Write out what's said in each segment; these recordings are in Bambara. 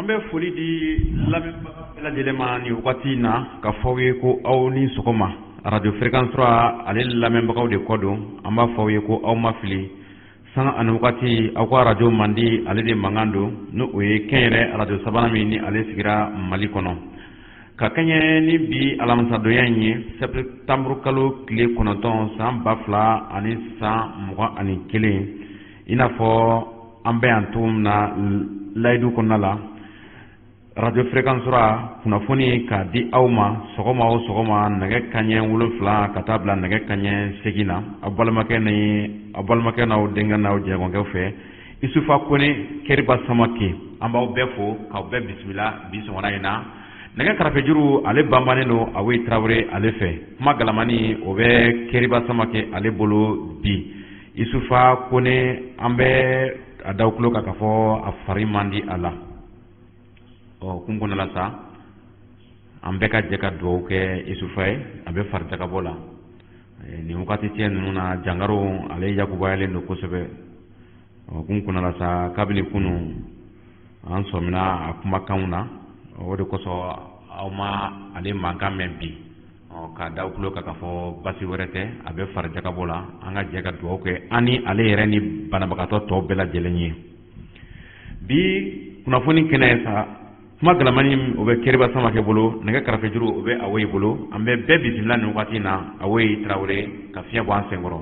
An bɛ foli di lamɛnbaga bɛɛ lajɛlen ma nin wagati in na ka fɔ aw ye ko aw ni sɔgɔma. Radio Fréquence 3 ale lamɛnbagaw de kɔ don. An b'a fɔ aw ye ko aw ma fili, sanga ani wagati aw ka radio mandi ale de mankan don, n'o o ye kɛnyɛrɛ radio sabanan min ni ale sigira Mali kɔnɔ. Ka kɛɲɛ ni bi alamisadonya in ye, septembre kalo tile 9 san 2021, i n'a fɔ an bɛ yan cogo min na layidu kɔnɔna la, Radio Fréquence 3 kunnafoni k'a di aw ma sɔgɔma o sɔgɔma nɛgɛ kaɲɛ 7 ka taa bila nɛgɛ kaɲɛ 8 na, aw balimakɛ ni aw balimakɛ n'aw denkɛ n'aw jɛɲɔgɔnkɛ fɛ, Isufa Kone, Kɛriba Samake. An b'aw bɛɛ fo k'aw bɛɛ bisimila bi sɔgɔmada in na. Nɛgɛ karafejuru ale banbannen don Awoyi Tarawele ale fɛ. Kuma galamani o bɛ Kɛriba Samake ale bolo bi. Isufa Kone, an bɛ a da tulo kan k'a fɔ a fari man di a la. Ɔ kun kɔnɔna la sa, an bɛɛ ka jɛ ka dugawu kɛ Isufa ye, a bɛ fari jagabɔ la nin wagati cɛ ninnu na. Jangaro ale yakubayalen don kosɛbɛ. Ɔ kun kɔnɔna la sa, kabini kunun an sɔmina a kumakanw na, o de kosɔn aw ma ale mankan mɛn bi. Ɔ k'a da tulo kan k'a fɔ basi wɛrɛ tɛ, a bɛ fari jagabɔ la. An ka jɛ ka dugawu kɛ an ni ale yɛrɛ ni banabagatɔ tɔw bɛɛ lajɛlen ye. Bi kunnafoni kɛnɛ sa, kuma galamani o bɛ Kɛriba Samakɛ bolo, nɛgɛ karafejuru o bɛ Awoyi bolo. An bɛ bɛɛ bisimila nin wagati in na. Awoyi Tarawele ka fiɲɛ bɔ an senkɔrɔ.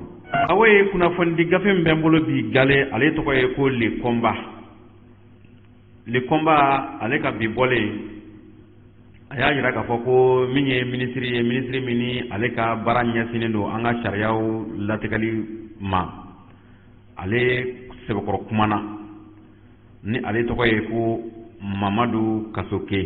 Awoyi, kunnafonidi gafe min bɛ n bolo bi gale, ale tɔgɔ ye ko Le Combat. Le Combat ale ka bi bɔlen, a y'a jira k'a fɔ ko min ye minisiri ye, minisiri min ni ale ka baara ɲɛsinnen don an ka sariyaw latigɛli ma, ale sɛbɛkɔrɔ kumana, ni ale tɔgɔ ye ko Mamadu Kasoke.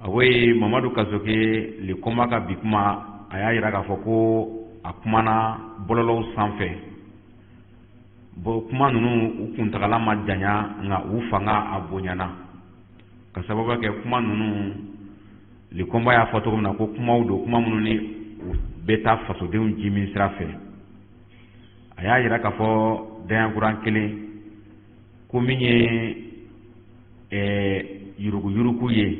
A ye Mamadu Kasoke, Le Combat ka bi kuma, a y'a jira k'a fɔ ko a kumana bɔlɔlɔw sanfɛ. Bon, kuma ninnu u kuntagala ma janya, nka u fanga a bonyana, ka sababu kɛ kuma ninnu, Le Combat y'a fɔ cogo min na, ko kumaw don, kuma minnu ni u bɛ taa fasodenw ji min sira fɛ. A y'a jira k'a fɔ dayankuran kelen ko min ye yuruguyurugu ye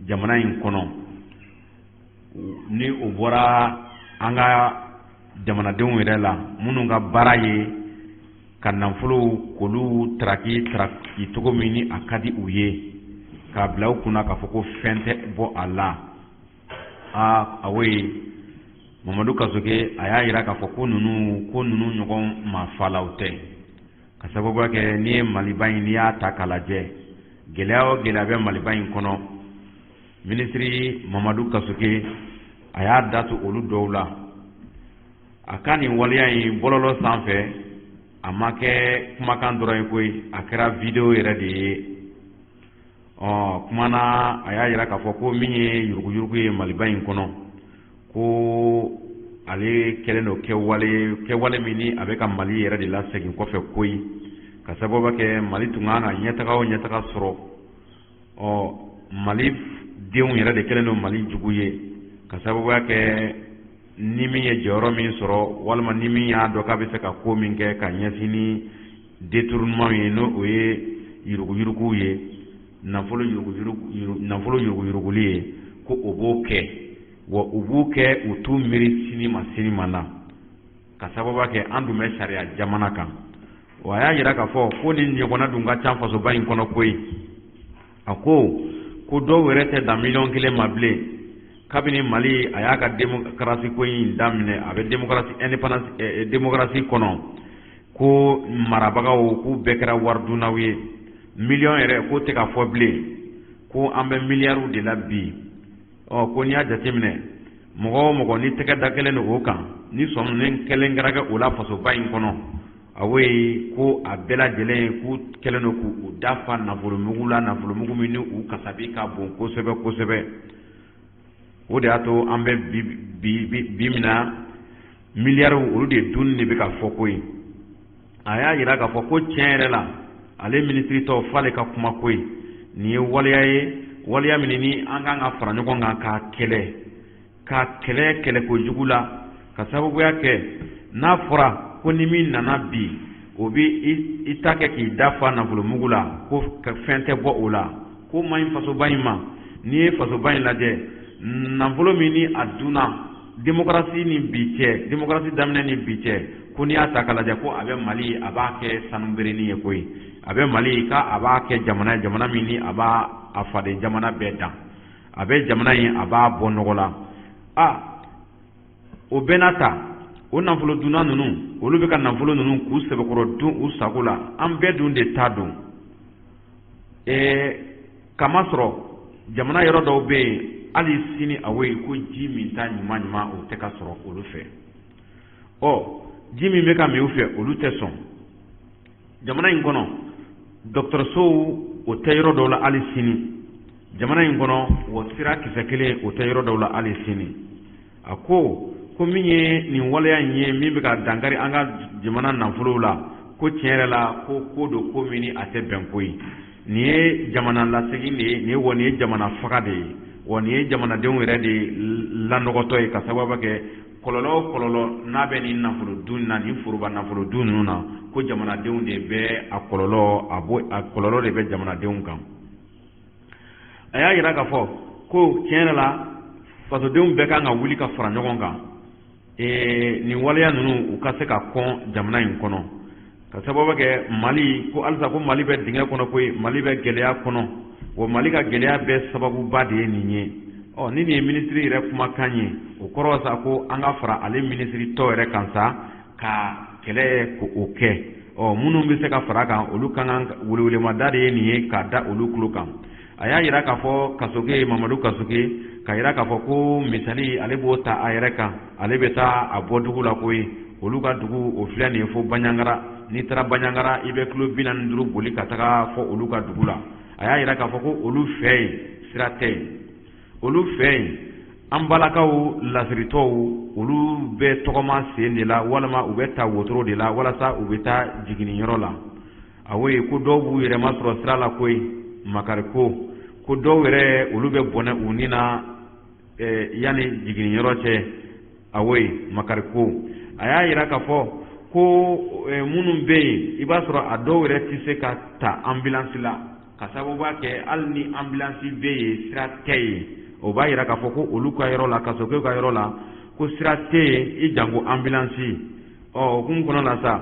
jamana in kɔnɔ, ni o bɔra an ka jamanadenw yɛrɛ la minnu ka baara ye ka nafolo k'olu taraki taraki cogo min ni a ka di u ye, k'a bila u kunna k'a fɔ ko fɛn tɛ bɔ a la. Aa, awoyi, Mamadu Kasoke a y'a jira k'a fɔ ko ninnu ɲɔgɔn maafalaw tɛ, ka sababu kɛ n'i ye Maliba in, n'i y'a ta k'a lajɛ, gɛlɛya o gɛlɛya bɛ Maliba in kɔnɔ, minisiri Mamadu Kasoke a y'a da to olu dɔw la. A ka nin waleya in bɔlɔlɔ sanfɛ, a ma kɛ kumakan dɔrɔn ye koyi, a kɛra vidéo yɛrɛ de ye. Ɔ kumana, a y'a jira k'a fɔ ko min ye yuruguyurugu ye Maliba in kɔnɔ, ko ale kɛlen don kɛwale, kɛwale min ni a bɛ ka Mali yɛrɛ de lasegin kɔfɛ koyi, ka sababu kɛ Mali tun kan ka ɲɛtaga o ɲɛtaga sɔrɔ, ɔ Mali denw yɛrɛ de kɛlen don Mali jugu ye, ka sababuya kɛ ni min ye jɔyɔrɔ min sɔrɔ, walima ni min y'a dɔn k'a bɛ se ka ko min kɛ ka ɲɛsin ni détournement ye, n'o o ye yuruguyurugu ye, nafolo yuruguyurugu, nafolo yuruguyuruguli ye, ko o b'o kɛ wa u b'u kɛ, u t'u miiri sini ma, sini ma na, ka sababu kɛ an dun bɛ sariya jamana kan. Wa a y'a jira k'a fɔ ko ni ɲɔgɔnna dun ka ca fasoba in kɔnɔ koyi. A ko ko dɔw yɛrɛ tɛ dan miliyɔn 1 ma bilen. Kabini Mali a y'a ka démocratie ko in daminɛ, a bɛ démocratie, indépendance, démocratie kɔnɔ, ko marabagaw k'u bɛɛ kɛra waridunnaw ye. Miliyɔn yɛrɛ k'o tɛ ka fɔ bilen, ko an bɛ miliyariw de la bi. Ɔ ko n'i y'a jateminɛ, mɔgɔ o mɔgɔ ni tɛgɛ da kelen don o kan, ni sɔmin kelen kɛra kɛ o la fasoba in kɔnɔ, a ye ko a bɛɛ lajɛlen k'u kɛlen don k'u dafa nafolomugu la, nafolomugu min ni u kasabi ka bon kosɛbɛ kosɛbɛ. O de y'a to an bɛ bi bi bi min na, miliyariw olu de dunni de bɛ ka fɔ ko ye. A y'a jira k'a fɔ ko tiɲɛ yɛrɛ la, ale minisiri tɔw f'ale ka kuma ko ye. Nin ye waleya ye, waleya min ni an kan ka fara ɲɔgɔn kan k'a kɛlɛ, k'a kɛlɛ kɛlɛko jugu la, ka sababuya kɛ n'a fɔra ko ni min nana bi O bɛ i ta kɛ k'i da fa nafolomugu la ko fɛn tɛ bɔ o la, k'o man ɲi fasoba in ma. N'i ye fasoba in lajɛ, nafolo min ni a dunna démocratie ni bi cɛ, démocratie daminɛ ni bi cɛ, ko n'i y'a ta k'a lajɛ, ko a bɛ Mali, a b'a kɛ sanuberenin ye koyi. A bɛ Mali k'a b'a kɛ jamana ye, jamana min ni a b'a a faden jamana bɛɛ dan. A bɛ jamana in, a b'a bɔ nɔgɔ la. A o bɛɛ n'a ta, o nafolo dunna ninnu, olu bɛ ka nafolo ninnu k'u sɛbɛkɔrɔ dun u sago la. An bɛɛ dun de ta don. Kamasɔrɔ jamana yɔrɔ dɔw bɛ yen hali sini, a ye ko ji min ta ɲuman ɲuman, o tɛ ka sɔrɔ olu fɛ. Ɔ ji min bɛ ka min u fɛ, olu tɛ sɔn. Jamana in kɔnɔ, dɔgɔtɔrɔsow, o tɛ yɔrɔ dɔw la hali sini. Jamana in kɔnɔ, o sira kisɛ kelen, o tɛ yɔrɔ dɔw la hali sini. A ko ko min ye nin waleya in ye, min bɛ ka dankari an ka jamana nafolow la, ko tiɲɛ yɛrɛ la, ko ko don, ko min ni a tɛ bɛn koyi. Nin ye jamana lasegin de ye nin ye, wa nin ye jamana faga de ye, wa nin ye jamanadenw yɛrɛ de lanɔgɔtɔ ye, ka sababu kɛ kɔlɔlɔ o kɔlɔlɔ n'a bɛ nin nafolo dun na, nin foroba nafolo dun ninnu na, ko jamanadenw de bɛ a kɔlɔlɔ, a bo a kɔlɔlɔ de bɛ jamanadenw kan. A y'a yira k'a fɔ ko tiɲɛ yɛrɛ la, fasodenw bɛɛ kan ka wuli ka fara ɲɔgɔn kan, nin waleya ninnu, u ka se ka kɔn jamana in kɔnɔ, ka sababu kɛ Mali ko halisa ko Mali bɛ dingɛ kɔnɔ koyi, Mali bɛ gɛlɛya kɔnɔ, wa Mali ka gɛlɛya bɛɛ sababuba de ye nin ye. Ɔ ni nin ye minisiri yɛrɛ kumakan ye, o kɔrɔ sa ko an ka fara ale minisiri tɔ yɛrɛ kan sa ka kɛlɛ ko o kɛ. Ɔ minnu bɛ se ka fara kan, olu ka kan, welewelemada de ye nin ye k'a da olu tulo kan. A y'a yira k'a fɔ Kasoke, Mamadu Kasoke, k'a yira k'a fɔ ko misali, ale b'o ta a yɛrɛ kan. Ale bɛ taa a bɔ dugu la koyi. Olu ka dugu, o filɛ nin ye fo Baɲangara. N'i taara Baɲangara, i bɛ kilo 45 boli ka taga fɔ olu ka dugu la. A y'a yira k'a fɔ ko olu fɛ yen, sira tɛ yen olu fɛ yen. An balakaw lasiritɔw, olu bɛ tɔgɔma sen de la, walima u bɛ ta wotoro de la walasa u bɛ taa jiginniyɔrɔ la. A ye ko dɔw b'u yɛrɛ ma sɔrɔ sira la koyi, makari ko ko dɔw yɛrɛ, olu bɛ bɔnɛ u ni na yanni jiginniyɔrɔ cɛ. A makari ko a y'a yira k'a fɔ ko minnu bɛ yen, i b'a sɔrɔ a dɔw yɛrɛ tɛ se ka ta ambulance la, ka sababu kɛ hali ni ambulance bɛ yen, sira tɛ yen. O b'a yira k'a fɔ ko olu ka yɔrɔ la, Kasokew ka yɔrɔ la, ko sira tɛ yen i janko ambulance. Ɔ o hukumu kɔnɔ la sa,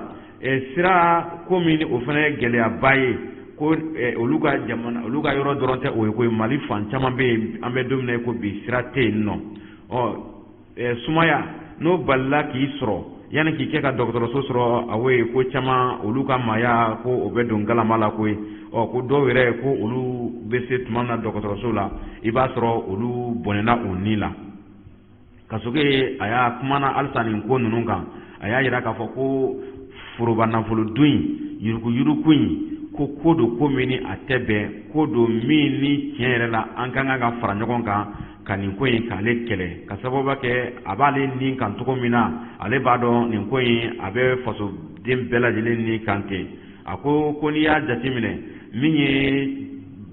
sira ko min, o fana ye gɛlɛyaba ye, ko olu ka jamana, olu ka yɔrɔ dɔrɔn tɛ o ye koyi, Mali fan caman bɛ yen, an bɛ don min na i ko bi, sira tɛ yen nɔ. Ɔ sumaya n'o balila k'i sɔrɔ, yanni k'i kɛ ka dɔgɔtɔrɔso sɔrɔ, a ye ko caman, olu ka maaya ko o bɛ don galama la koyi. Ɔ ko dɔw yɛrɛ, ko olu bɛ se tuma min na dɔgɔtɔrɔso la, i b'a sɔrɔ olu bɔnɛna u ni la. Kasoke, a y'a kumana halisa nin ko ninnu kan. A y'a yira k'a fɔ ko foroba nafolo dun in, yuruguyurugu in, ko ko don, ko min ni a tɛ bɛn, ko don min ni tiɲɛ yɛrɛ la, an ka kan ka fara ɲɔgɔn kan ka nin ko in k'ale kɛlɛ, ka sababu kɛ a b'ale ni kan cogo min na, ale b'a dɔn nin ko in a bɛ fasoden bɛɛ lajɛlen ni kan ten. A ko ko n'i y'a jateminɛ, min ye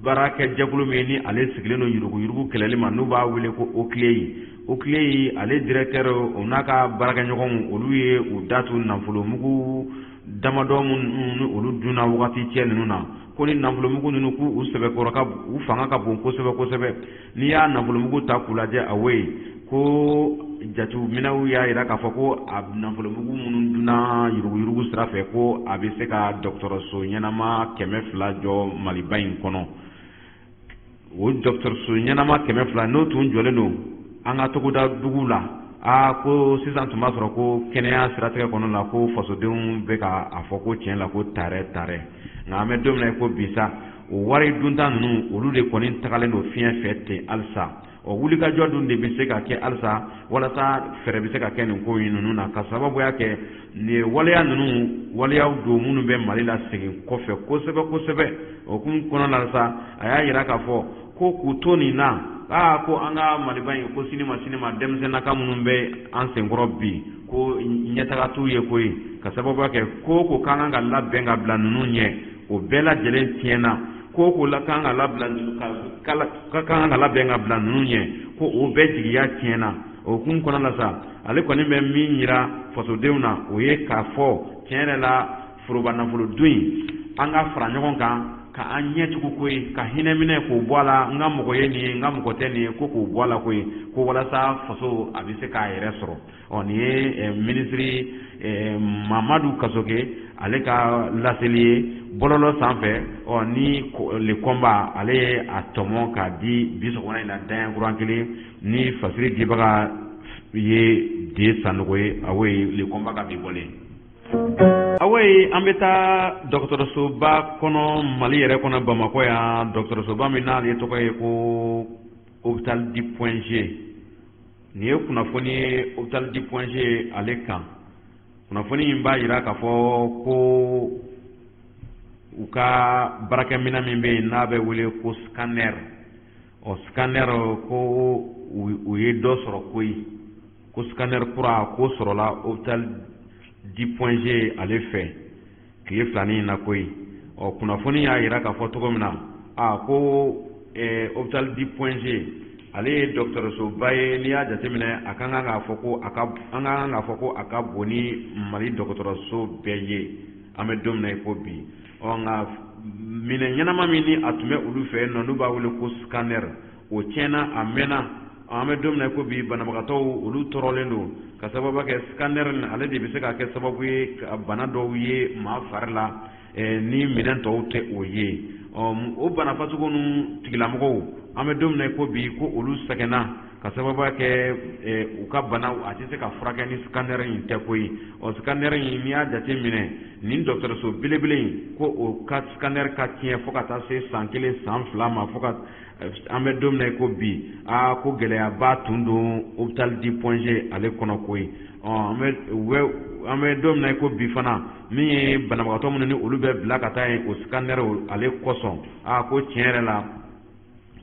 baarakɛjɛkulu min ni ale sigilen don yuruguyurugu kɛlɛli ma, n'u b'a wele ko OCLEI, OCLEI ale directeur, o n'a ka baarakɛɲɔgɔnw, olu ye u da tu nafolomugu damadɔ minnu ni olu dunna wagati cɛ ninnu na, ko ni nafolomugu ninnu, k'u u sɛbɛkɔrɔ ka u fanga ka bon kosɛbɛ kosɛbɛ. N'i y'a nafolomugu ta k'u lajɛ, a ye ko jateminɛw y'a jira k'a fɔ ko a nafolomugu minnu dunna yuruguyurugu sira fɛ, ko a bɛ se ka dɔgɔtɔrɔso ɲɛnama 200 jɔ Maliba in kɔnɔ. O dɔgɔtɔrɔso ɲɛnama 200, n'o tun jɔlen don an ka togoda dugu la, aa ko sisan tun b'a sɔrɔ ko kɛnɛya siratigɛ kɔnɔ la, ko fasodenw bɛ ka a fɔ ko tiɲɛ la, ko tarɛ tarɛ. Nka an bɛ don min na i ko bi sa, o wari dunta ninnu, olu de kɔni tagalen don fiɲɛ fɛ ten halisa. Ɔ wulikajɔ dun de bɛ se ka kɛ halisa walasa fɛɛrɛ bɛ se ka kɛ nin ko in ninnu na, ka sababuya kɛ nin waleya ninnu, waleyaw don minnu bɛ Mali la segin kɔfɛ kosɛbɛ kosɛbɛ. O hukumu kɔnɔna la sa, a y'a yira k'a fɔ ko k'u to nin na, aa ko an ka Maliba in, ko sini ma sini ma, denmisɛnninaka minnu bɛ an senkɔrɔ bi, ko ɲɛtaga t'u ye koyi, ka sababuya kɛ ko ko ka kan ka labɛn ka bila ninnu ɲɛ, o bɛɛ lajɛlen tiɲɛna. Ko ko la kan ka labila ka kan ka labɛn ka bila ninnu ɲɛ, ko o bɛɛ jigiya tiɲɛna. O hukumu kɔnɔna la sa, ale kɔni bɛ min yira fasodenw na, o ye k'a fɔ tiɲɛ yɛrɛ la, foroba nafolo dun in, an ka fara ɲɔgɔn kan ka an ɲɛ tugu koyi, ka hinɛ minɛ k'o bɔ a la, n ka mɔgɔ ye nin ye, n ka mɔgɔ tɛ nin ye, ko k'o bɔ a la koyi, ko walasa faso a bɛ se k'a yɛrɛ sɔrɔ. Ɔ nin ye minisiri Mamadu Kasoge ale ka laseli ye bɔlɔlɔ sanfɛ. Ɔ ni Le Combat ale ye a tɔmɔ k'a di bi sɔgɔmada in na daɲɛ kuran kelen ni fasiri dibaga ye De Sanogo ye. Awo ye Le Combat ka bi bɔlen. Awo ye, an bɛ taa dɔgɔtɔrɔsoba kɔnɔ Mali yɛrɛ kɔnɔ, Bamakɔ yan, dɔgɔtɔrɔsoba min n'ale tɔgɔ ye ko Hôpital du Point G. Nin ye kunnafoni ye Hôpital du Point G ale kan. Kunnafoni in b'a jira k'a fɔ ko u ka baarakɛminɛn min bɛ yen n'a bɛ wele ko scanner, ɔ scanner ko u ye dɔ sɔrɔ koyi, ko scanner kura ko sɔrɔla Hôpital du Point G ale fɛ tile filanin in na koyi. Ɔ kunnafoni y'a jira k'a fɔ cogo min na, a ko Hôpital du Point G ale ye dɔgɔtɔrɔsoba ye. N'i y'a jateminɛ, a ka kan k'a fɔ ko a ka an ka kan k'a fɔ ko a ka bon ni Mali dɔgɔtɔrɔso bɛɛ ye an bɛ don min na i ko bi. Ɔ nka minɛn ɲɛnama min ni a tun bɛ olu fɛ yen nɔ, n'u b'a wele ko scanner, o tiɲɛna a mɛnna. An bɛ don min na i ko bi, banabagatɔw olu tɔɔrɔlen don ka sababu kɛ scanner ale de bɛ se ka kɛ sababu ye ka bana dɔw ye maa fari la ni minɛn tɔw tɛ o ye. Ɔ o bana fasugu ninnu tigilamɔgɔw, an bɛ don min na i ko bi, ko olu sɛgɛnna ka sababu kɛ u ka banaw a tɛ se ka furakɛ ni scanner in tɛ koyi. Ɔ scanner in, n'i y'a jate minɛ, nin dɔgɔtɔrɔso belebele in, ko o ka scanner ka tiɲɛ fo ka taa se san 1, san 2 ma, fo ka an bɛ don min na i ko bi, aa ko gɛlɛyaba tun don Hôpital du Point G ale kɔnɔ koyi. Ɔ an bɛ don min na i ko bi fana, min ye banabagatɔ minnu ni olu bɛ bila ka taa yen o scanner ale kosɔn, aa ko tiɲɛ yɛrɛ la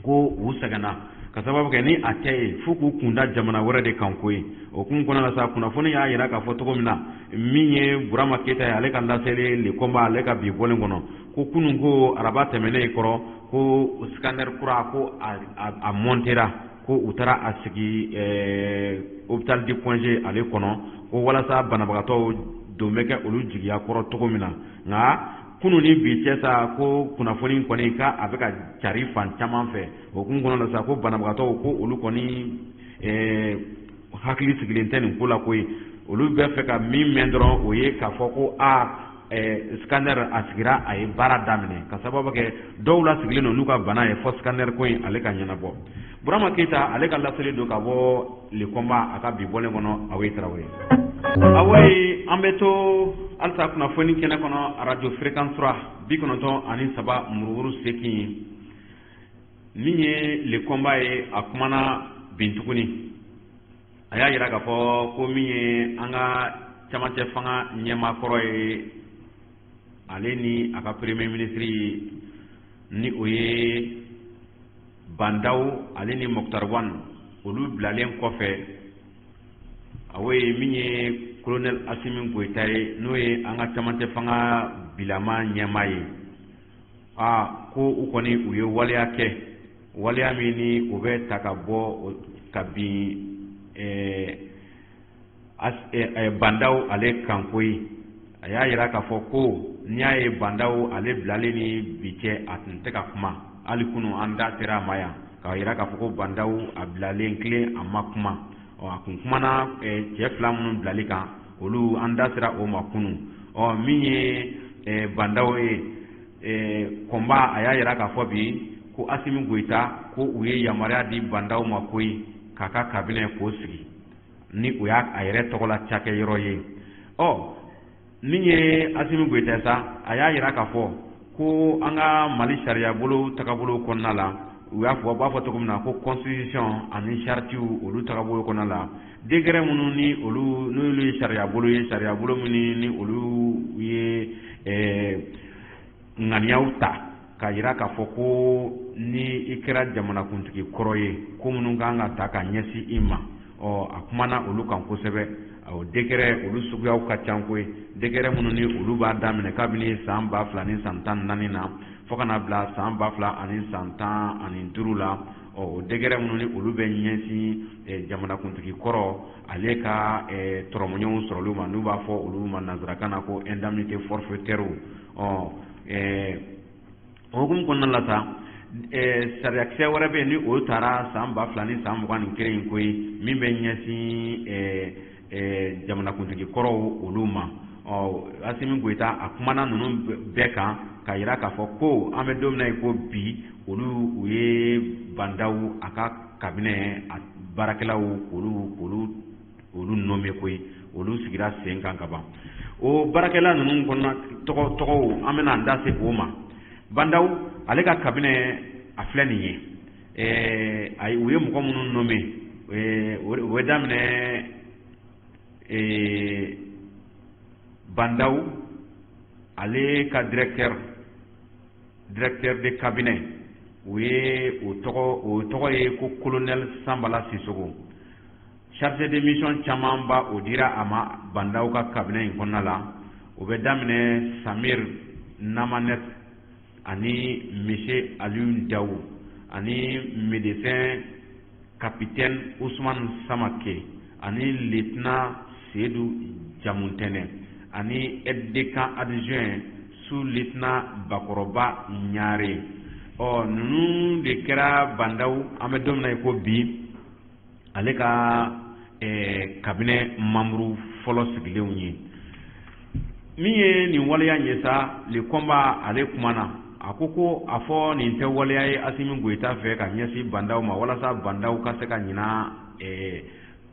ko u sɛgɛnna ka sababu kɛ ni a tɛ yen fo k'u kunda jamana wɛrɛ de kan koyi. O kun kɔnɔna la sa, kunnafoni y'a jira k'a fɔ cogo min na, min ye Burama Keyita ye, ale ka laseli Le Combat ale ka bi bɔlen kɔnɔ, ko kunun ko araba tɛmɛnen kɔrɔ, ko scanner kura ko a montera, ko u taara a sigi Hôpital du Point G ale kɔnɔ, ko walasa banabagatɔw don bɛ kɛ olu jigiya kɔrɔ cogo min na. Nka kunun ni bi cɛ sa, ko kunnafoni kɔni ka a bɛ ka cari fan caman fɛ. O kun kɔnɔ la sa, ko banabagatɔw ko olu kɔni hakili sigilen tɛ nin ko la koyi. Olu bɛ fɛ ka min mɛn dɔrɔn, o ye k'a fɔ ko a scanner a sigira, a ye baara daminɛ, ka sababu kɛ dɔw la sigilen don n'u ka bana ye fɔ scanner ko in ale ka ɲɛnabɔ. Burama Keyita ale ka laseli don ka bɔ Le Combat a ka bi bɔlen kɔnɔ. Awo ye Tarawele. Awo ye, an bɛ to halisa kunnafoni kɛnɛ kɔnɔ, arajo Fréquence 3 93.8. Min ye Le Combat ye, a kumana bin tuguni, a y'a jira k'a fɔ ko min ye an ka camancɛ fanga ɲɛmaakɔrɔ ye, ale ni a ka premier ministre, ni o ye Bah N'Daw ale ni Moctar Ouane, olu bilalen kɔfɛ, o ye min ye colonel Assimi Goïta ye, n'o ye an ka camancɛ fanga bilama ɲɛmaa ye, aa ko u kɔni u ye waleya kɛ, waleya min ni o bɛ ta ka bɔ ka bin Bah N'Daw ale kan koyi. A y'a jira k'a fɔ ko n'i y'a ye Bah N'Daw ale bilalen ni bi cɛ, a tun tɛ ka kuma. Hali kunun an da sera a ma yan k'a jira k'a fɔ ko Bah N'Daw a bilalen kelen, a ma kuma. Ɔ a kun kumana cɛ fila minnu bilali kan, olu an da sera o ma kunun. Ɔ min ye Bah N'Daw ye, Combat a y'a jira k'a fɔ bi ko Assimi Goïta ko u ye yamaruya di Bah N'Daw ma koyi, k'a ka cabinet k'o sigi ni o y'a a yɛrɛ tɔgɔla cakɛyɔrɔ ye. Ɔ min ye Assimi Goïta sa, a y'a jira k'a fɔ ko an ka Mali sariya bolo tagabolo kɔnɔna la, u y'a fɔ, u b'a fɔ cogo min na ko constitution ani charte, olu tagabolo kɔnɔna la, décret minnu ni olu n'olu ye sariya bolo ye, sariya bolo minnu ni olu ye ŋaniyaw ta k'a jira k'a fɔ ko ni i kɛra jamanakuntigi kɔrɔ ye, ko minnu kan ka ta ka ɲɛsin i ma, ɔ a kumana olu kan kosɛbɛ. O décret olu suguyaw ka ca koyi. Décret minnu ni olu b'a daminɛ kabini san 2014 na fo ka na bila san 2015 la. Ɔ, o décret minnu ni olu bɛ ɲɛsin jamanakuntigi kɔrɔ ale ka tɔrɔmɔɲɔgɔnw sɔrɔli ma, n'u b'a fɔ olu ma nanzarakan na ko indemnité forfaitaire. Ɔ, o hukumu kɔnɔna la sa, sariyakisɛ wɛrɛ bɛ yen ni o taara san 2021 in koyi, min bɛ ɲɛsin jamanakuntigi kɔrɔw olu ma. Ɔ, Asimi Goyita a kumana ninnu bɛɛ kan ka yira k'a fɔ ko an bɛ don min na i ko bi, olu u ye Bah N'Daw a ka cabinet a baarakɛlaw olu nommé koyi, olu sigira sen kan ka ban. O baarakɛla ninnu kɔnɔna tɔgɔ tɔgɔw, an bɛna an da se o ma. Bah N'Daw ale ka cabinet a filɛ nin ye. Ayi, u ye mɔgɔ minnu nommé, o bɛ daminɛ Bah N'Daw ale ka directeur de cabinet, u ye o tɔgɔ, o tɔgɔ ye ko colonel Sanbala Sisoko. Chargé de mission caman ba o dira a ma Bah N'Daw ka cabinet in kɔnɔna la. O bɛ daminɛ Samir Namanet ani monsieur Aliou Daou ani médecin capitaine Ousmane Samake ani lieutenant Seydou Jamuntɛnɛ ani aide de camp adjoint sous-lieutenant Bakɔrɔba Ɲare. Ɔ, ninnu de kɛra Bah N'Daw, an bɛ don min na i ko bi, ale ka cabinet membre fɔlɔ sigilenw ye. Min ye nin waleya in ye sa, le combat ale kumana, a ko ko a fɔ nin tɛ waleya ye Asimi Goyita fɛ ka ɲɛsin Bah N'Daw ma, walasa Bah N'Daw ka se ka ɲina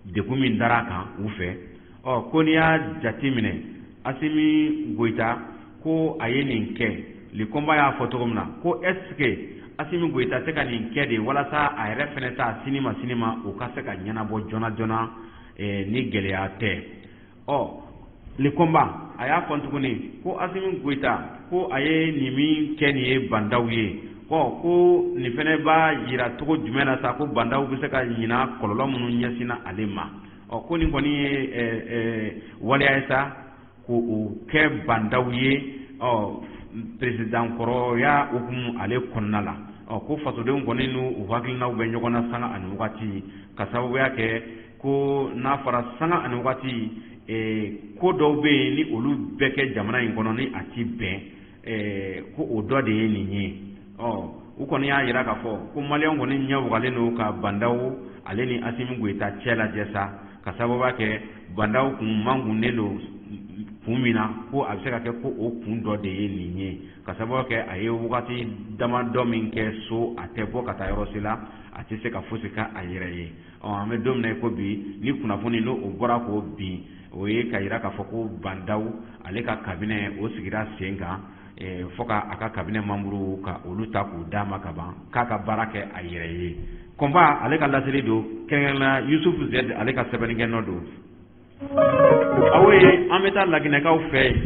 degun min dara a kan u fɛ. Ɔ, ko n'i y'a jate minɛ, Asimi Goyita ko a ye nin kɛ, le combat y'a fɔ cogo min na, ko est ce que Asimi Goyita tɛ ka nin kɛ de walasa a yɛrɛ fɛnɛ ta sini ma sini ma o ka se ka ɲɛnabɔ joona joona ni gɛlɛya tɛ? Ɔ, le combat a y'a fɔ tuguni ko Asimi Goyita ko a ye nin min kɛ nin ye Bah N'Daw ye, ɔ, ko nin fɛnɛ b'a yira cogo jumɛn na sa ko Bah N'Daw bɛ se ka ɲina kɔlɔlɔ minnu ɲɛsinna ale ma? Ɔ, ko nin kɔni ye waleya ye sa ko o kɛ Bah N'Daw ye, ɔ, président kɔrɔya hukumu ale kɔnɔna la. Ɔ, ko fasodenw kɔni n'u hakilinaw bɛ ɲɔgɔn na sanga ani wagati, ka sababuya kɛ ko n'a fɔra sanga ani wagati, ko dɔw bɛ yen ni olu bɛɛ kɛ jamana in kɔnɔ ni a ti bɛn, ko o dɔ de ye nin ye. Ɔ, u kɔni y'a yira k'a fɔ ko maliyɛnw kɔni ɲɛ wagalen don ka Bah N'Daw ale ni Asimi Goyita cɛ lajɛ sa, ka sababuya kɛ Bah N'Daw kun mankunnen don kun min na, ko a bɛ se ka kɛ ko o kun dɔ de ye nin ye, ka sababu kɛ a ye wagati damadɔ min kɛ so, a tɛ bɔ ka taa yɔrɔ si la, a tɛ se ka fosi kɛ a yɛrɛ ye. Ɔ, an bɛ don min na i ko bi, ni kunnafoni n'o o bɔra k'o bin, o ye ka yira k'a fɔ ko Bah N'Daw ale ka cabinet o sigira sen kan, fo ka a ka cabinet membre ka olu ta k'u d'a ma ka ban, k'a ka baara kɛ a yɛrɛ ye. Kɔnba ale ka laseli don, kɛrɛnkɛrɛnnenya Yusufu Z ale ka sɛbɛnnikɛ nɔ don. Awo ye, an bɛ taa Laginɛkaw fɛ yen.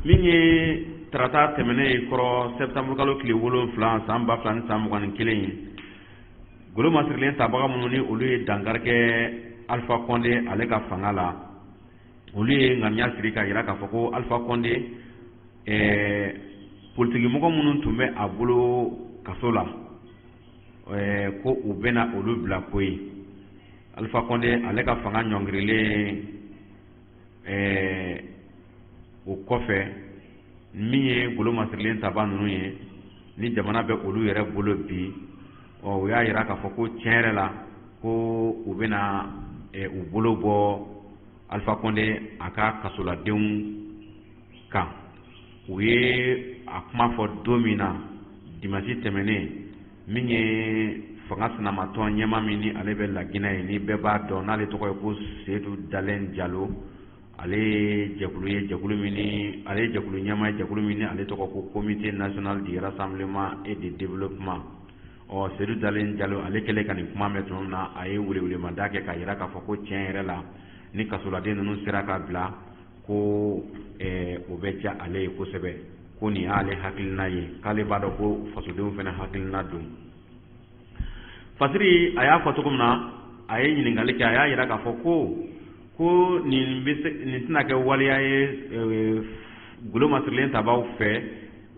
Min ye tarata tɛmɛnen ye kɔrɔ, septembre kalo tile 7 san 2021 ye, golo masirilen tabaga minnu ni olu ye dankari kɛ Alpha Condé ale ka fanga la, olu ye ŋaniya siri ka yira k'a fɔ ko Alpha Condé, politikimɔgɔ minnu tun bɛ a bolo kaso la, ko u bɛna olu bila koyi. Alpha Condé ale ka fanga ɲɔngirilen o kɔfɛ, min ye golo masirilen taba ninnu ye ni jamana bɛ olu yɛrɛ bolo bi, ɔ, u y'a yira k'a fɔ ko tiɲɛ yɛrɛ la ko u bɛna u bolo bɔ Alpha Condé a ka kasoladenw kan. U ye a kuma fɔ don min na, dimanche tɛmɛnen, min ye fanga sinamatɔn ɲɛma min ni ale bɛ Laginɛ ye, ni bɛɛ b'a dɔn n'ale tɔgɔ ye ko Seyidu Dalen Jalo, ale ye jɛkulu ye, jɛkulu min ni ale ye jɛkulu ɲɛmaa ye, jɛkulu min ni ale tɔgɔ ko Comité national du rassemblement et de développement. Ɔ, Seyidu Dalen Jalo ale kɛlen ka nin kuma mɛn tuma min na, a ye welewelemada kɛ k'a yira k'a fɔ ko tiɲɛ yɛrɛ la, ni kasoladen ninnu sera ka bila, ko o bɛ diya ale ye kosɛbɛ, ko nin y'ale hakilina ye, k'ale b'a dɔn ko fasodenw fana hakilina don. Fasiri a y'a fɔ cogo min na, a ye ɲininkali kɛ, a y'a yira k'a fɔ ko Ko nin bɛ se, nin tɛna kɛ waleya ye golo masirilen tabaw fɛ,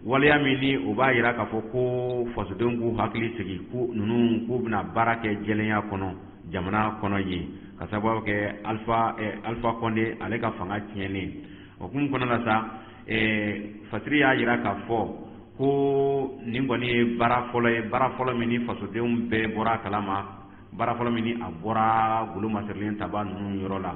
waleya min ni o b'a yira k'a fɔ ko fasodenw k'u hakili sigi, ko ninnu k'u bɛna baara kɛ jɛlenya kɔnɔ jamana kɔnɔ yen, ka sababu kɛ Alpha Condé ale ka fanga tiɲɛnen. O hukumu kɔnɔna la sa, Fasiri y'a yira k'a fɔ ko nin kɔni ye baara fɔlɔ ye, baara fɔlɔ min ni fasodenw bɛɛ bɔra a kalama, baara fɔlɔ min ni a bɔra golo masirilen taba ninnu yɔrɔ la.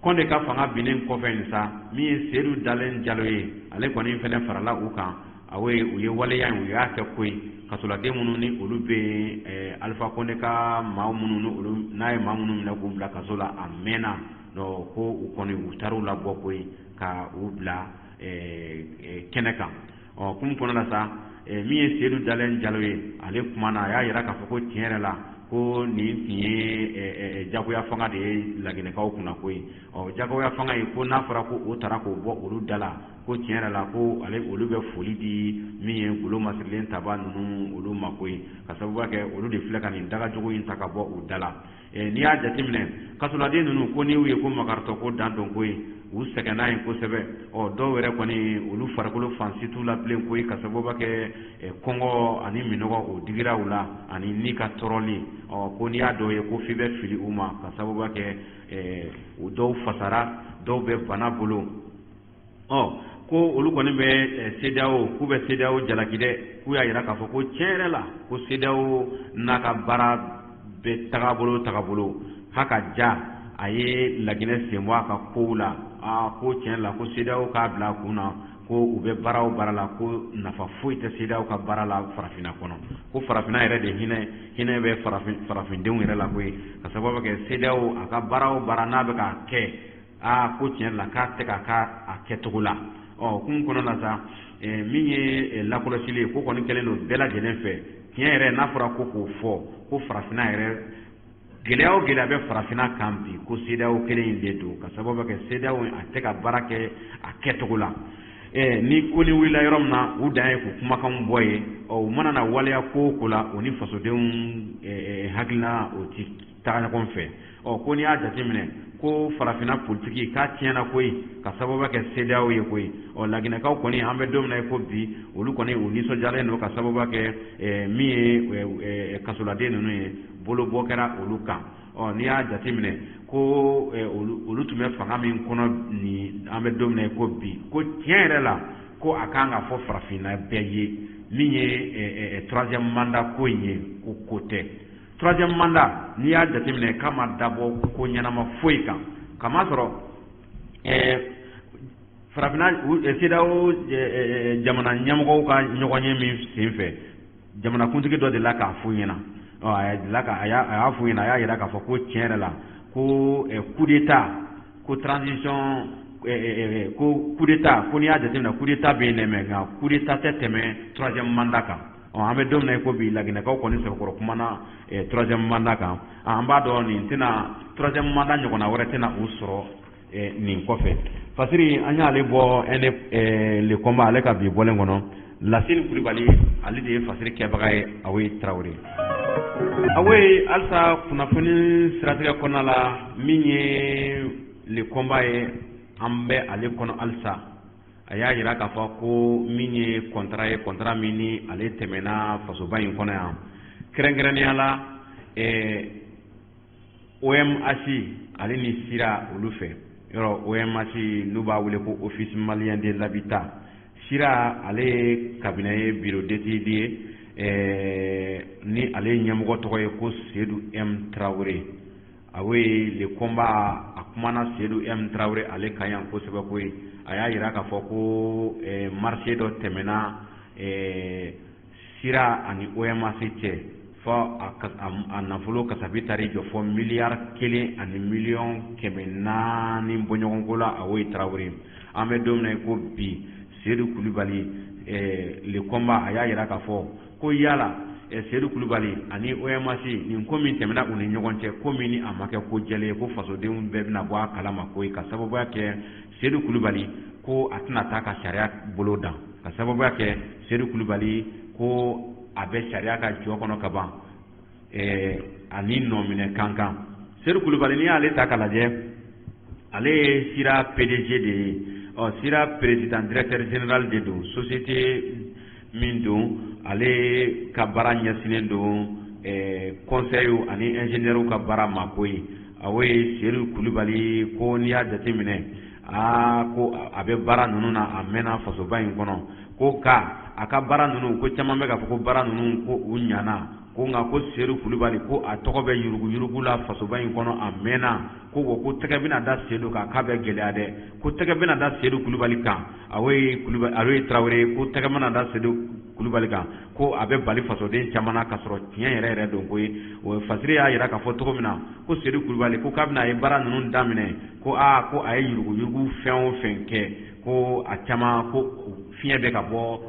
Kɔnde ka fanga binnen kɔfɛ nin sa, min ye Seyidu Dalen Jalo ye, ale kɔni fɛnɛ farala u kan. Awo ye, u ye waleya in, u y'a kɛ koyi. Kasoladen minnu ni olu bɛ yen, Alpha Condé ka maa minnu ni olu n'a ye maa minnu minɛ k'u bila kaso la a mɛnna, ko u kɔni u taar'u labɔ koyi ka u bila kɛnɛ kan. Ɔ kun kɔnɔna la sa, min ye Seyidu Dalen Jalo ye, ale kumana, a y'a yira k'a fɔ ko tiɲɛ yɛrɛ la, ko nin tun ye jagoya fanga de ye Laginɛkaw kunna koyi. Ɔ jagoya fanga ye, ko n'a fɔra ko o taara k'o bɔ olu da la, ko tiɲɛ yɛrɛ la, ko ale olu bɛ foli di min ye golo masirilen taba ninnu olu ma koyi, ka sababu kɛ olu de filɛ ka nin dagajogo in ta ka bɔ u da la. N'i y'a jateminɛ, kasoladen ninnu, ko n'i y'u ye ko makaritɔ ko dan dɔn koyi, u sɛgɛnna yen kosɛbɛ. Ɔ dɔw yɛrɛ kɔni, olu farikolo fan si t'u la bilen koyi, ka sababu kɛ kɔngɔ ani minɔgɔ o digira u la ani ni ka tɔɔrɔli. Ɔ ko n'i y'a dɔw ye, ko f'i bɛ fili u ma, ka sababu kɛ u dɔw fasara, dɔw bɛ bana bolo. Ɔ ko olu kɔni bɛ CEDEAO, k'u bɛ CEDEAO jalaki dɛ. K'u y'a yira k'a fɔ ko tiɲɛ yɛrɛ la, ko CEDEAO n'a ka baara bɛ tagabolo tagabolo k'a ka ja a ye Laginɛ sen bɔ a ka kow la. Aa, ko tiɲɛ la, ko CEDEAO k'a bila a kun na ko u bɛ baara o baara la, ko nafa foyi tɛ CEDEAO ka baara la farafinna kɔnɔ, ko farafinna yɛrɛ de hinɛ hinɛ bɛ farafin farafindenw yɛrɛ la koyi, ka sababu kɛ CEDEAO a ka baara o baara n'a bɛ k'a kɛ, aa, ko tiɲɛ la, k'a tɛ ka k'a a kɛcogo la. Ɔ kun kɔnɔ la sa, min ye lakɔlɔsili ye, ko kɔni kɛlen don bɛɛ lajɛlen fɛ. Tiɲɛ yɛrɛ, n'a fɔra ko k'o fɔ, ko farafinna yɛrɛ, gɛlɛya o gɛlɛya bɛ farafinna kan bi, ko CEDEAO kelen in de don, ka sababu kɛ CEDEAO a tɛ ka baara kɛ a kɛcogo la. Ni ko ni wulila yɔrɔ min na, u dan ye k'u kumakanw bɔ yen. Ɔ u mana na waleya ko o ko la, o ni fasodenw hakilina o ti taga ɲɔgɔn fɛ. Ɔ ko n'i y'a jateminɛ, ko farafinna politiki k'a tiɲɛna koyi, ka sababu kɛ CEDEAO ye koyi. Ɔ Laginɛkaw kɔni, an bɛ don min na i ko bi, olu kɔni u nisɔndiyalen don, ka sababu kɛ min ye kasoladen ninnu ye, bolobɔ kɛra olu kan. Ɔ n'i y'a jateminɛ, ko olu tun bɛ fanga min kɔnɔ nin, an bɛ don min na i ko bi, ko tiɲɛ yɛrɛ la, ko a kan ka fɔ farafinna bɛɛ ye, min ye troisième mandat ko in ye, ko ko tɛ. Troisième mandat, n'i y'a jateminɛ, k'a ma dabɔ ko ɲɛnama foyi kan, kamasɔrɔ farafinna CEDEAO jamana ɲɛmɔgɔw ka ɲɔgɔn ye min senfɛ, jamanakuntigi dɔ delila k'a f'u ɲɛna. Ɔ a delila ka a y'a f'u ɲɛna, a y'a yira k'a fɔ ko tiɲɛ yɛrɛ la, ko coup d'état, ko transition, ko coup d'état, ko n'i y'a jateminɛ, coup d'état bɛ yen dɛ, mais nka coup d'état tɛ tɛmɛ troisième mandat kan. Ɔ an bɛ don min na i ko bi, Laginɛkaw kɔni sɛbɛkɔrɔ kumana troisième mandat kan. An b'a dɔn nin tɛna, troisième mandat ɲɔgɔnna wɛrɛ tɛna u sɔrɔ nin kɔfɛ. Fasiri, an y'ale bɔ ɛnɛ Le Combat ale ka bi bɔlen kɔnɔ. Lasine Kulibali, ale de ye fasiri kɛbaga ye. Awoye Tarawele, awoye, halisa kunnafoni siratigɛ kɔnɔna la, min ye Le Combat ye, an bɛ ale kɔnɔ halisa. A y'a yira k'a fɔ ko min ye contrat ye, contrat min ni ale tɛmɛna fasoba in kɔnɔ yan, kɛrɛnkɛrɛnnenya la OMH ale ni SIRA olu fɛ yɔrɔ. OMH, n'u b'a wele ko Office malien de l'habitat. SIRA, ale ye cabinet ye, bureau d'études ye, ni ale ɲɛmɔgɔ tɔgɔ ye ko Seydou M Traoré. A ye Le Combat, a kumana Seydou M Traoré ale kan yan kosɛbɛ koyi. A y'a yira k'a fɔ ko marché dɔ tɛmɛna SIRA ani OMH cɛ, fɔ a nafolo kasabi taar'i jɔ fɔ miliyari 1 ani miliyɔn 400 bɔɲɔgɔnko la. Awoye Tarawele, an bɛ don min na i ko bi, Seydou Kulibali, Le Combat a y'a yira k'a fɔ ko yala Seydou Kulibali ani OMH, nin ko min tɛmɛna u ni ɲɔgɔn cɛ, ko min ni a ma kɛ ko jɛlen ye, ko fasodenw bɛɛ bɛna bɔ a kalama koyi, ka sababuya kɛ Seydou Kulibali ko a tɛna taa ka sariya bolo dan, ka sababuya kɛ Seydou Kulibali ko a bɛ sariya ka jɔ kɔnɔ ka ban ani nɔminɛ kan kan. Seydou Kulibali, n'i y'ale ta k'a lajɛ, Ale ye Sira PDG de ye. Ɔ, Sira président directeur général de don, société min don, ale ka baara ɲɛsinnen don conseil ani ingénieur ka baara ma koyi. O ye Seyidu Kulubali. Ko n'i y'a jateminɛ, aa, ko a bɛ baara ninnu na, a mɛnna fasoba in kɔnɔ. Ko ka a ka baara ninnu, ko caman bɛ k'a fɔ ko baara ninnu ko u ɲana, ko nka ko Seyidu Kulubali, ko a tɔgɔ bɛ yuruguyurugu la fasoba in kɔnɔ, a mɛnna. Ko wa ko tɛgɛ bɛna da Seyidu kan, k'a bɛ gɛlɛya dɛ. Ko tɛgɛ bɛna da Seyidu Kulubali kan, o ye Kulubali, ale ye Tarawele. Ko tɛgɛ bɛna da Seyidu Kulubali kan, ko a bɛ bali fasoden caman na, k'a sɔrɔ tiɲɛ yɛrɛ yɛrɛ don koyi. O Fasiri y'a jira k'a fɔ cogo min na ko Seyidu Kulubali, ko k'a bɛna a ye baara ninnu daminɛ, ko aa, ko a ye yuruguyurugu fɛn o fɛn kɛ, ko a caman, ko fiɲɛ bɛ ka bɔ,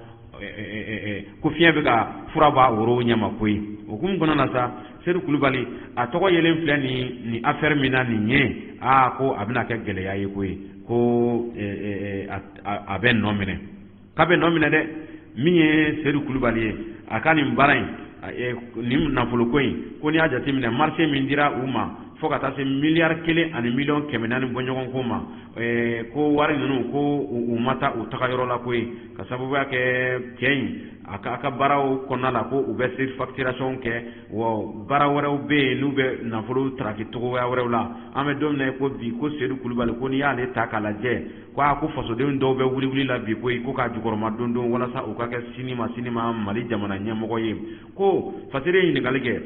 ko fiɲɛ bɛ ka fura b'a woro ɲɛma koyi. O hukumu kɔnɔna na sa, Seyidu Kulubali, a tɔgɔ yelen filɛ nin affaire min na nin ye, aa, ko a bɛna kɛ gɛlɛya ye koyi. Ko a bɛ nɔ minɛ, k'a bɛ nɔ minɛ dɛ. Min ye Seyidu Kulubali ye, a ka nin baara in, nin nafoloko in, ko n'i y'a jateminɛ, marché min dira u ma fo ka taa se miliyari 1 ni miliyɔn 400 bɔɲɔgɔnko ma, ko wari ninnu, ko u ma taa u taga yɔrɔ la koyi, ka sababuya kɛ cɛ in a ka baaraw kɔnɔna la, ko u bɛ surfacturation kɛ. Wa baara wɛrɛw bɛ yen n'u bɛ nafolo taraki cogoya wɛrɛw la. An bɛ don min na i ko bi, ko Seyidu Kulubali, ko n'i y'ale ta k'a lajɛ, ko a ko fasoden dɔw bɛ wuli wuli la bi koyi, ko k'a jukɔrɔma don don walasa u ka kɛ sini ma sini ma Mali jamana ɲɛmɔgɔ ye. Ko Fasiri ye ɲininkali kɛ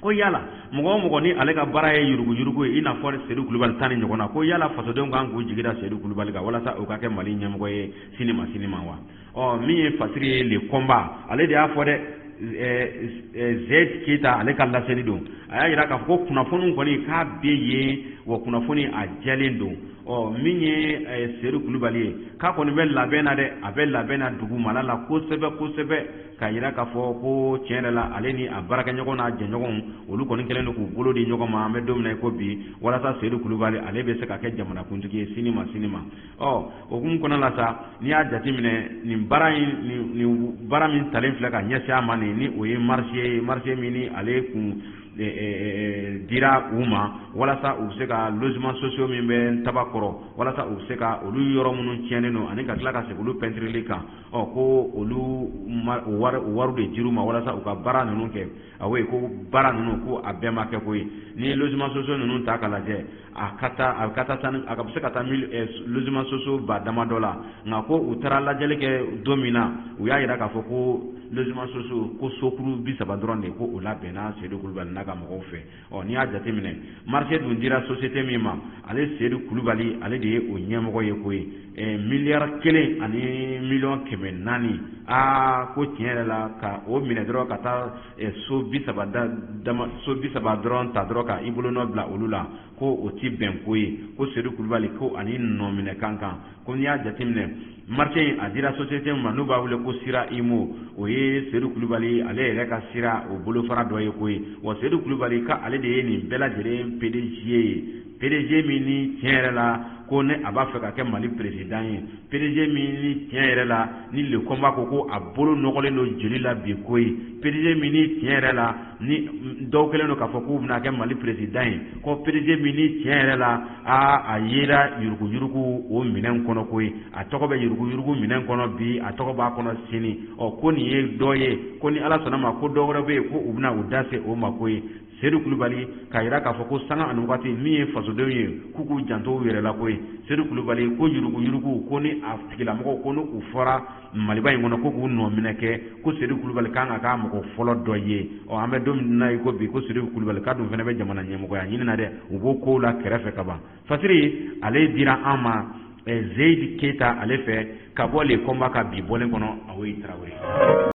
ko yala mɔgɔ o mɔgɔ ni ale ka baara ye yuruguyurugu ye, i n'a fɔ Seyidu Kulubali ta ni ɲɔgɔn na, ko yala fasodenw kan k'u jigi da Seyidu Kulubali kan walasa u ka kɛ Mali ɲɛmɔgɔ ye sini ma sini ma wa? Ɔ, min ye Fasiri ye, Le Combat, ale de y'a fɔ dɛ. Zed Keyita, ale ka laseli don, a y'a jira k'a fɔ ko kunnafoniw kɔni k'a bɛ yen, wa kunnafoni a jɛlen don. Ɔ, min ye Seyidu Kulubali ye, k'a kɔni bɛ labɛn na dɛ, a bɛ labɛn na dugumala la kosɛbɛ kosɛbɛ, k'a jira k'a fɔ ko tiɲɛ yɛrɛ la, ale ni a baarakɛɲɔgɔn n'a jɛɲɔgɔnw, olu kɔni kɛlen don k'u bolo di ɲɔgɔn ma, an bɛ don min na i ko bi, walasa Seyidu Kulubali, ale bɛ se ka kɛ jamanakuntigi ye sini ma sini ma. Ɔ, o hukumu kɔnɔna la sa, n'i y'a jateminɛ, nin baara in, nin baara min talen filɛ ka ɲɛsin a ma nin, ni o ye marché ye, marché min ni ale kun dira u ma walasa u bɛ se ka logement sociaux min bɛ Tabakɔrɔ, walasa u bɛ se ka olu yɔrɔ minnu tiɲɛnen don ani ka tila ka segin olu peintureli kan. Ɔ, ko olu wari wari de dir'u ma walasa u ka baara ninnu kɛ. Awo ko baara ninnu, ko a bɛɛ ma kɛ koyi. N'i ye logement sociaux ninnu ta k'a lajɛ, a ka taa a ka taa a ka bɛ se ka taa logement sociaux ba damadɔ la. Nka ko u taara lajɛli kɛ don min na, u y'a jira k'a fɔ ko logement sociaux, ko sokuru 30 dɔrɔn de ko o labɛnna Seyidu Kulubali n'a ka mɔgɔw fɛ. Ɔ, n'i y'a jateminɛ, marché dun dira société min ma, ale Seyidu Kulubali, ale de ye o ɲɛmɔgɔ ye koyi. Miliyari 1 ani miliyɔn 400, aa, ko tiɲɛ yɛrɛ la, ka o minɛ dɔrɔn ka taa so 30 da dama, so 30 dɔrɔn ta dɔrɔn ka i bolonɔ bila olu la, ko o ti bɛn ko ye. Ko Seyidu Kulubali, ko ani nɔminɛ kan kan. Ko n'i y'a jateminɛ, marché in a dira société min ma, n'u b'a wele ko Sira Imo, o ye Seyidu Kulubali ale yɛrɛ ka sira o bolofara dɔ ye koyi. Wa Seyidu Kulubali, ka ale de ye nin bɛɛ lajɛlen PDG ye, PDG min ni tiɲɛ yɛrɛ la, ko ne a b'a fɛ ka kɛ Mali président ye, PDG min ni tiɲɛ yɛrɛ la, ni Le Combat ko ko a bolo nɔgɔlen don joli la bi koyi, PDG min ni tiɲɛ yɛrɛ la, ni dɔw kɛlen don k'a fɔ k'u bɛna kɛ Mali président ye, ko PDG min ni tiɲɛ yɛrɛ la, aa, a yera yuruguyurugu o minɛn kɔnɔ koyi, a tɔgɔ bɛ yuruguyurugu minɛn kɔnɔ bi, a tɔgɔ b'a kɔnɔ sini. Ɔ, ko nin ye dɔ ye, ko ni Ala sɔnna ma, ko dɔ wɛrɛ bɛ yen, ko u bɛna u da se o ma koyi. Seyidu Kulubali k'a jira k'a fɔ ko sanga ani waati min ye fasodenw ye, k'u k'u janto u yɛrɛ la koyi. Seyidu Kulubali ko yuruguyurugu, ko ni a tigilamɔgɔw, ko ni u fɔra Maliba in kɔnɔ ko k'u nɔ minɛ kɛ, ko Seyidu Kulubali kan ka k'a mɔgɔ fɔlɔ dɔ ye. Ɔ, an bɛ don min na i ko bi, ko Seyidu Kulubali k'a dun fana bɛ jamana ɲɛmɔgɔya ɲini na dɛ, u b'o kow la kɛrɛfɛ ka ban. Fasiri, ale dira an ma Zeyidi Keyita ale fɛ ka bɔ Le Combat ka bi bɔlen kɔnɔ. Awoyi Tarawele.